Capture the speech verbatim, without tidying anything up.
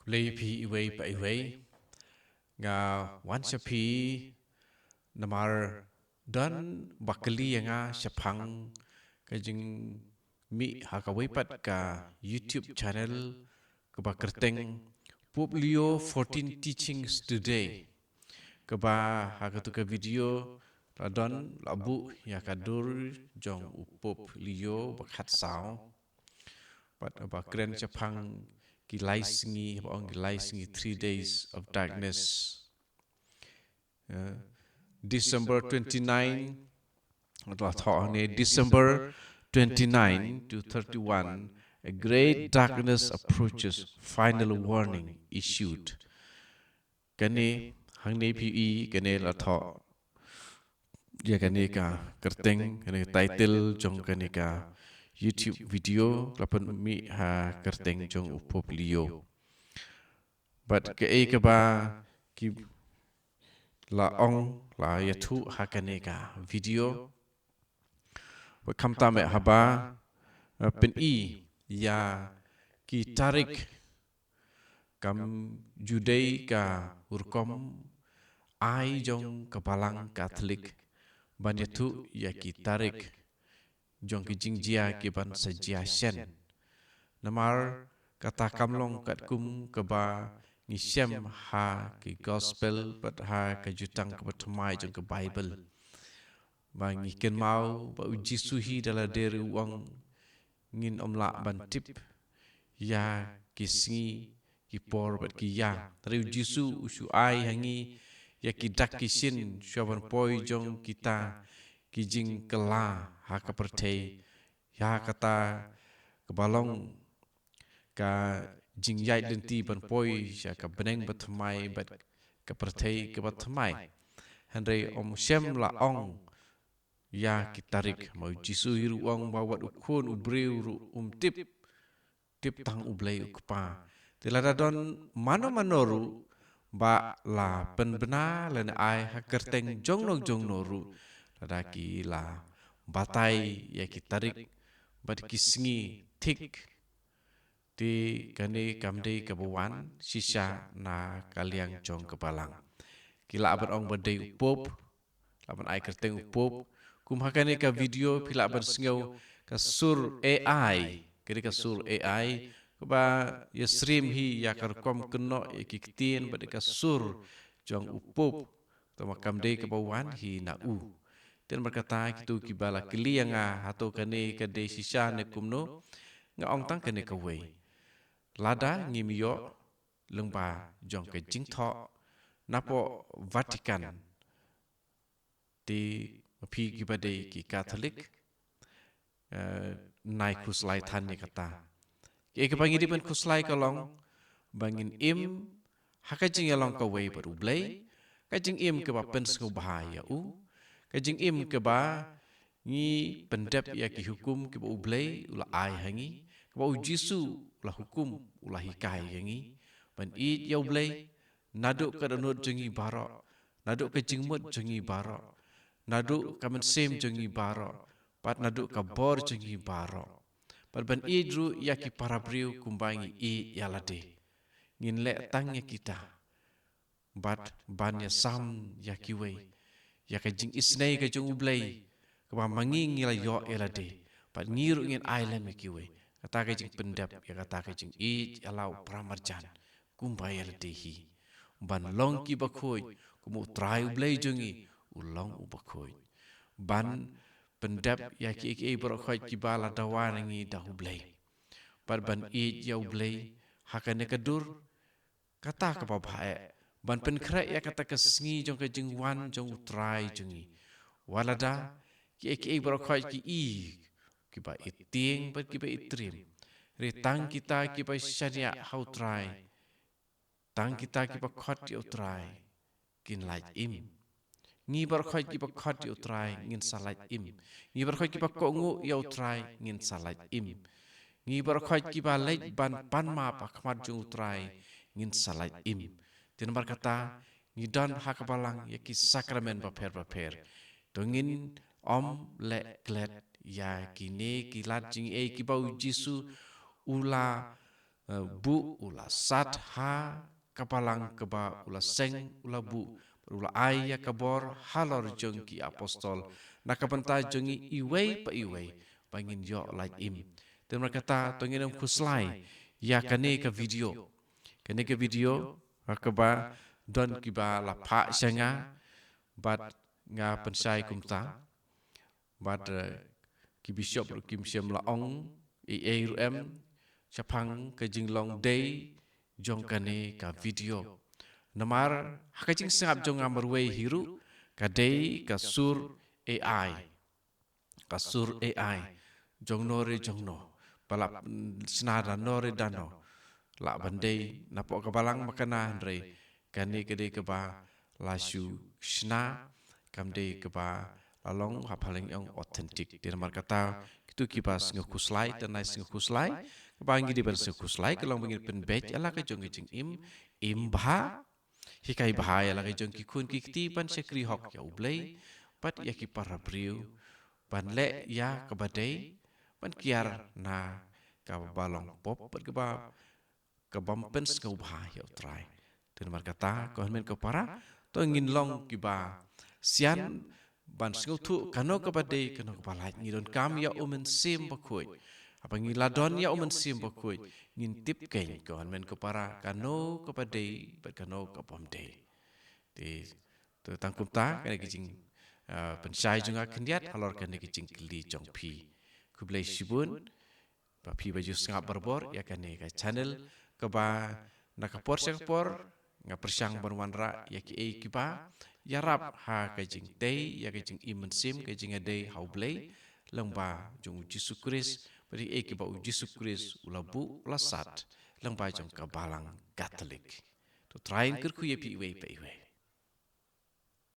Khublei phi iwei pa iwei. Nga wan sha phi namar don ba kylli ïa nga shaphang ka jingmih ha kawei pat ka YouTube channel kaba kyrteng Pope Leo fourteen Teachings Today. Kaba ha katu ka video la don la buh ïa ka dur jong u Pope Leo ba khatsaw. Bad ba kren shaphang ki lai sngi, ba ong ki lai sngi, three days of darkness. Uh, December twenty-nine, la thoh ne December twenty-nine to thirty-one, a great darkness approaches, final warning issued. Kane hangne phi i kane la thoh ïa kane ka kyrteng, kane ka title jong kane ka YouTube video la pynmih ha kyrteng jong u Pope Leo. Bad kaei kaba ki la ong la ïathuh ha kane ka video. Bad khamtam eh haba, eh, pyn-i ïa ki tarik kam ju dei ka rukom ai jong ka Balang Katholik ban ïathuh ïa ki tarik jong ki jingjia ki ban sa jia shen. Namar kata kam long katkum kaba ngi shem ha ki gospel bad ha ka jutang kaba thymmai jong ka Baibl. Ba ngi kynmaw ba u Jisu hi da lade ruh u ong ngin ym lah ban tip ïa ki sngi, ki por bad ki ïa. Hynrei u Jisu u shu ai ha ngi ïa ki dak ki shin shuwa ban poi jong kita ki jingkylla ha ka pyrthei. Ïa kata kaba long ka jingïaid lynti ban poi sha ka bneng bathymmai bad ka pyrthei kaba thymmai. Hynrei ym shem la ong ïa ki tarik, ma u Jisu hi ruh u ong ba wat u Khun u briew ruh um tip, tip tang U Blei u Kpa. Te lada don mano mano ruh ba la pynbna lane ai ha kyrteng jongno jongno ruh, lada ki la batai ïa ki tarik bad ki sngi thik, te kane kam dei kaba wan shisha na ka liang jong ka Balang. Ki lah ban ong ba dei u Pope, lah ban ai kyrteng u Pope. Kum ha kane ka video phi lah ban sngew ka sur A I, kane ka sur A I kaba ïasyriem hi ïa ka rukom kynnoh ïa ki ktien bad ka sur jong u Pope. Te ma kam dei kaba wan hi na u. Te namar kata kito kiba la kylli ïa nga hato kane ka dei shisha ne kumno, nga ong tang kane kawei. Lada ngim ïoh lyngba jong ka jingthoh napoh Vatican, te ma phi kiba dei ki Katholik, eh, nai khuslai than ïa kata. Kaei kaba ngi dei ban khuslai ka long ba ngin im ha ka jingïalong kawei bad U Blei, ka jingim kaba pynsngewbha ïa u, ka jingim kaba ngi pyndep ïa ki hukum kiba U Blei u la ai ha ngi, kaba u Jisu u la hukum, u la hikai ïa ngi. Ban ïeit ïa U Blei naduh ka dohnud jong ngi baroh, naduh ka jingmut jong ngi baroh, naduh ka mynsiem jong ngi baroh, bad naduh ka bor jong ngi baroh. Bad ban ïeit ruh ïa ki para briew kumba ngi ïeit ïa lade. Ngin leh tang ïa kita bad ban ïasam ïa kiwei ïa ka jingisynei ka jong U Blei, kaba ma ngi ngi la ïoh ïa lade, bad ngi ruh ngin ai lem ïa kiwei. Kata ka jingpyndep ïa kata ka jingïeit ïa la u para marjan kumba ïa lade hi. Ban long kiba khuid kum U Trai U Blei jong ngi u long uba khuid. Ban pyndep ïa kiei kiei baroh khoit kiba la dawa na ngi da U Blei. Bad ban ïeit ïa U Blei ha kane ka dur, kata kaba bha eh. Ban pynkhreh ïa kata ka sngi jong ka jingwan jong U Trai jong ngi. Wat lada kiei kiei baroh khoit ki i kiba i tieng bad kiba i triem, hynrei tang kita kiba shaniah ha U Trai, tang kita kiba khot ïa U Trai kin lait im. Ngi baroh khoit kiba khot ïa U Trai ngin sa lait im. Ngi baroh khoit kiba kohnguh ïa U Trai ngin sa lait im. Ngi baroh khoit kiba leit ban pan map ha khmat jong U Trai ngin sa lait im. Te namar kata ngi don ha ka Balang ïa ki sakramen bapher bapher. To ngin ym leh klet ïa kine ki lad jingaiei kiba u Jisu u la buh, u la sat ha ka balang kaba u la seng, u la buh, u la ai ïa ka bor halor jong ki apostol na ka bynta jong ngi iwei pa iwei ba ngin ïoh lait im. Te namar kata to ngin ym khuslai ïa kane ka video. Kane ka video ha kaba don kiba la phah sha nga bad nga pynshai kumta. Bad ki bishop ruh kim shym la ong ei ei ruh em shaphang ka jinglong dei jong kane ka video. Namar ha ka jingsngap jong nga marwei hi ruh ka dei ka sur A I. Ka sur A I jong no re jong no, ba la shna da no re da no, lah ban dei napoh ka balang ma kane, hynrei kane ka dei kaba la shu shna, kam dei kaba la long ha phalang ong authentic. Te namar kata kito kiba sngewkhuslai, te nai sngewkhuslai, kaba ngi dei ban sngewkhuslai ka long ba ngin pynbeit ïa la ka jong ka jingim, im bha, hikai bha ïa la ka jong ki khun ki kti ban shakri hok ïa U Blei bad ïa ki para briew, ban leh ïa kaba dei, ban kiar na kaba long pop bad kaba, kaba ym pynsngewbha ïa U Trai. Te namar kata ko hynmen ko para, to ngin long kiba sian ban sngewthuh kano kaba dei kano kaba lait. Ngi donkam ïa U Mynsiem Bakhuid. Haba ngi la don ïa U Mynsiem Bakhuid ngin tip kein ko hynmen ko para kano kaba dei bad kano kaba ym dei. Te to tang kumta kane ka jing, ah, pynshai jong nga khyndiat halor kane ka jingkylli jong phi. Khublei shibun ba phi ba ju sngap barabor ïa kane ka channel kaba na ka por sha ka por nga pyrshang ban wanrah ïa kiei kiba ïarap ha ka jingtei ïa ka jingim mynsiem, ka jingïadei ha U Blei lyngba jong U Jisu Khrist, bad kiei kiba U Jisu Khrist u la buh, u la sat lyngba jong ka balang Katholik. To Trai un kyrkhu ïa phi iwei pa iwei.